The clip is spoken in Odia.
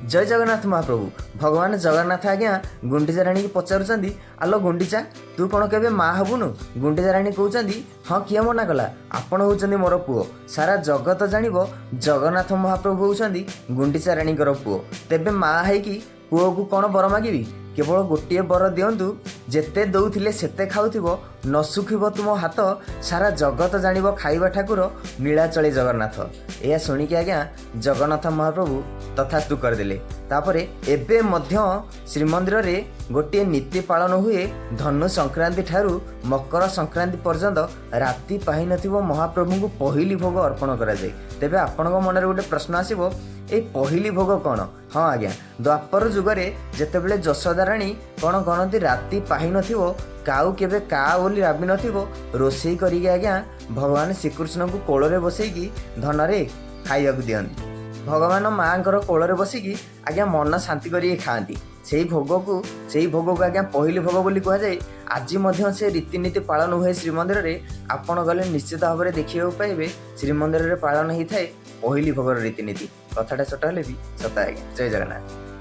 ଜୟ ଜଗନ୍ନାଥ ମହାପ୍ରଭୁ। ଭଗବାନ ଜଗନ୍ନାଥ ଆଜ୍ଞା ଗୁଣ୍ଡିଚା ରାଣୀକି ପଚାରୁଛନ୍ତି, "ଆଲୋ ଗୁଣ୍ଡିଚା, ତୁ କ'ଣ କେବେ ମା ହବୁନୁ?" ଗୁଣ୍ଡିଚା ରାଣୀ କହୁଛନ୍ତି, "ହଁ, କିଏ ମନା କଲା? ଆପଣ ହେଉଛନ୍ତି ମୋର ପୁଅ। ସାରା ଜଗତ ଜାଣିବ ଜଗନ୍ନାଥ ମହାପ୍ରଭୁ ହେଉଛନ୍ତି ଗୁଣ୍ଡିଚା ରାଣୀଙ୍କର ପୁଅ। ତେବେ ମା ହେଇକି ପୁଅକୁ କ'ଣ ବର ମାଗିବି? କେବଳ ଗୋଟିଏ ବର ଦିଅନ୍ତୁ, ଯେତେ ଦଉଥିଲେ ସେତେ ଖାଉଥିବ, ନ ଶୁଖିବ ତୁମ ହାତ, ସାରା ଜଗତ ଜାଣିବ ଖାଇବା ଠାକୁର ନୀଳାଚଳି ଜଗନ୍ନାଥ।" ଏହା ଶୁଣିକି ଆଜ୍ଞା ଜଗନ୍ନାଥ ମହାପ୍ରଭୁ ତଥାସ୍ତୁ କରିଦେଲେ। ତାପରେ ଏବେ ମଧ୍ୟ ଶ୍ରୀମନ୍ଦିରରେ ଗୋଟିଏ ନୀତି ପାଳନ ହୁଏ। ଧନୁ ସଂକ୍ରାନ୍ତି ଠାରୁ ମକର ସଂକ୍ରାନ୍ତି ପର୍ଯ୍ୟନ୍ତ ରାତି ପାହିନଥିବ ମହାପ୍ରଭୁଙ୍କୁ ପହିଲି ଭୋଗ ଅର୍ପଣ କରାଯାଏ। ତେବେ ଆପଣଙ୍କ ମନରେ ଗୋଟେ ପ୍ରଶ୍ନ ଆସିବ, ଏଇ ପହିଲି ଭୋଗ କ'ଣ? ହଁ ଆଜ୍ଞା, ଦ୍ୱାପର ଯୁଗରେ ଯେତେବେଳେ ଯଶୋଦା ରାଣୀ କ'ଣ କରନ୍ତି, ରାତି ପାହିନଥିବ, କାଉ କେବେ କା ବୋଲି ରାବି ନଥିବ, ରୋଷେଇ କରିକି ଆଜ୍ଞା ଭଗବାନ ଶ୍ରୀକୃଷ୍ଣଙ୍କୁ କୋଳରେ ବସେଇକି ଧନରେ ଖାଇବାକୁ ଦିଅନ୍ତି। ଭଗବାନ ମାଆଙ୍କର କୋଳରେ ବସିକି ଆଜ୍ଞା ମନ ଶାନ୍ତି କରିକି ଖାଆନ୍ତି। ସେଇ ଭୋଗକୁ ଆଜ୍ଞା ପହିଲି ଭୋଗ ବୋଲି କୁହାଯାଏ। ଆଜି ମଧ୍ୟ ସେ ରୀତିନୀତି ପାଳନ ହୁଏ ଶ୍ରୀମନ୍ଦିରରେ। ଆପଣ ଗଲେ ନିଶ୍ଚିତ ଭାବରେ ଦେଖିବାକୁ ପାଇବେ, ଶ୍ରୀମନ୍ଦିରରେ ପାଳନ ହେଇଥାଏ ପହିଲି ଭୋଗର ରୀତିନୀତି। କଥାଟା ଛୋଟ ହେଲେ ବି ସତ ଆଜ୍ଞା। ଜୟ ଜଗନ୍ନାଥ।